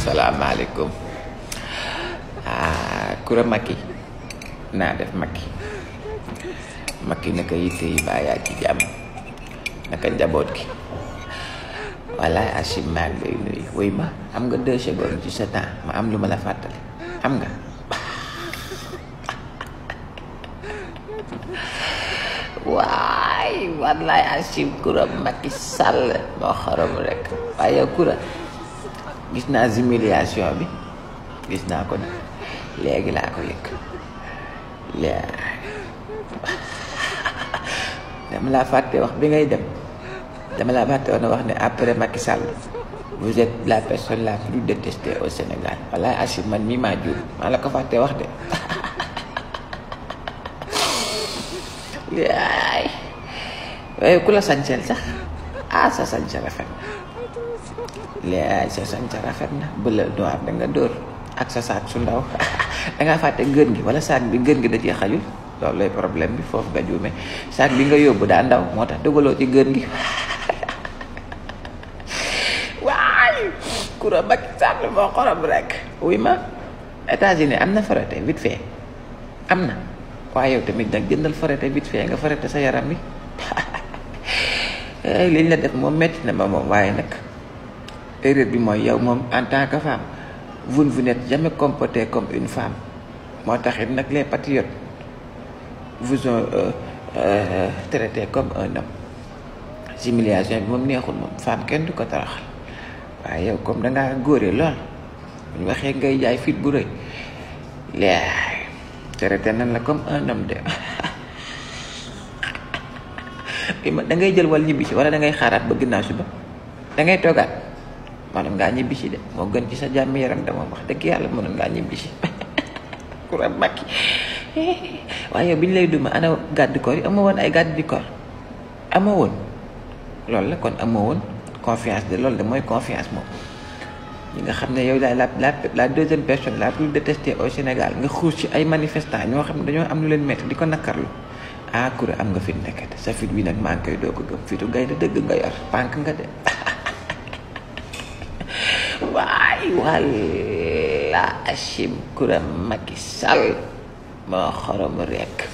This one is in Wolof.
Assalamualaikum. Kura Macky naa def Macky naka yitte yi baa yaa ci jàmm naka njaboot gi wallaay Achim maa ngi lay nuyu wuy ma am nga 2 secondes ci sa temps ma am lu ma la fàttali am nga waay wallaay Achim Kura Macky Sall moo xorom rek waaye yow Kura gis naa humiliation bi gis naa ko nag léegi laa ko yëg dama laa fàtte wax bi ngay dem dama laa fàtte woon wax ne après Macky Sall vous êtes la personne la plus détestée au Sénégal wallaay Achim man mii maa jur maa la ko fàtte wax de waaye ku la sañseel sax sa sañse rafet na sa sañse rafet na bële noir da nga dóor ak sa saak su ndaw dangaa fàtte gën gi wala saak bi gën gi da cee xajul loolu lay problème bi foofu nga juume saak bi nga yóbbu daa ndaw moo tax dugaloo ci gën gi waay Kura Macky Sall moo xorom rek wuy ma États-Unis am na farate vite fait am na waaye yow tamit nag jëndal farate vite fait nga farate sa yaram bi liñ la def moom metti na ma moom waaye nag erreur bi mooy yow moom en tant que femme vous ne vous êtes jamais comporté comme une femme moo taxit nag les patriotes vous ont traité comme un homme humiliation bi moom neexul moom femme kenn du ko taraxal waaye yow comme dangaa góore lool bu ñu waxee ngay jaay fit bu rëy laay traité nan la comme un homme de da ngay jël wal ñibbisi wala da ngay xaaraat ba ginnaaw suba da ngay toogaat maanaam ngaa ñibbisi de moo gën ci sa jàmm yaram de moom wax dëgg yàlla mënoon ngaa ñibbisi Kura Macky waaye yow bi ñu lay duma ana gàddu koor yi amoo woon ay gàddu di koor amoo woon loolu la kon amoo woon confiance de loolu de mooy confiance moom ñi nga xam ne yow daal la deuxième personne la plus détestée au Sénégal nga xuus ci ay manifestants ñoo xam ne dañoo am lu leen métti di ko nakkarlu Kura am nga fit nekkate sa fit bi nag maa ngi koy doo ko gëm fitu gaynde dëgg nga yor pànk nga de waay walla Achim Kura Macky Sall moo xorom rek